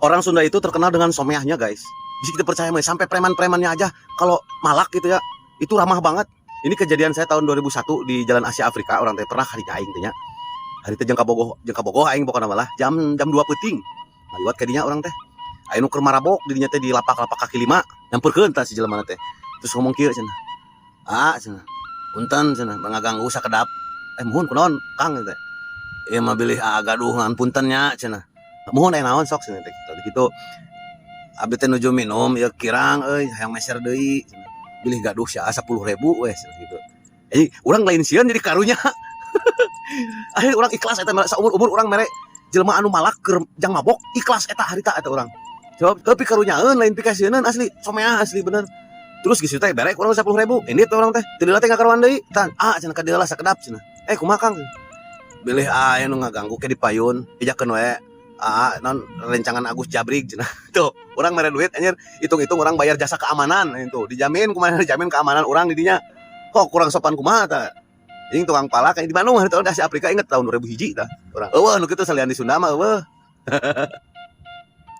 Orang Sunda itu terkenal dengan someahnya, guys. Bisa kita percaya mah, sampai preman-premannya aja kalau malak gitu ya, itu ramah banget. Ini kejadian saya tahun 2001 di Jalan Asia Afrika, urang teh pernah hari aing teh nya. Hari teh jeung kabogoh aing pokokna malah jam jam 2 peuting. Ngaliwat ka dinya urang teh. Aya nu keur marabok di dinya teh, di lapak-lapak kaki lima, nyamperkeun tah si jelema teh. Terus ngomong kieu cenah. "Ah," cenah. "Punten," cenah, "ngaganggu sakedap." "Eh, muhun, kunaon, Kang?" teh. "Ieu mah bilih aa gaduh punten nya," cenah. "Muhun, aya naon sok?" cenah teh. Gitu. "Abdi teh nuju minum ya kirang euy, hayang meser deui," cenah. "Bilih gaduh sia 10.000 weh," cenah gitu. Jadi urang lain sieun, jadi karunya. Akhirnya urang ikhlas eta, saumur-umur urang mere jelema anu malak keur jang mabok ikhlas eta harita eta urang. Sebab tapi karunyaeun, lain pikasieun, asli someah, asli bener. Terus geus teh bere ku urang 10.000. Ini teh urang teh teu teh ngakaruan deui. Tan, "Ah," cenah, "ka dieu lah sakedap," cenah. "Eh, kumaha, Kang?" "Bilih aya nu ngaganggu ke di payun, bejakeun we. Aa non rencangan Agus Jabrik," cenah. Tuh, urang mere duit anjir, hitung-hitung urang bayar jasa keamanan itu. Dijamin kumaha, dijamin keamanan urang di dinya. Kok kurang sopan kumaha tah? Ini tukang palak kayak di Bandung hari tahun Asia Afrika, inget tahun 2000 hiji tah. Urang euweuh nu kitu salian di Sunda mah euweuh.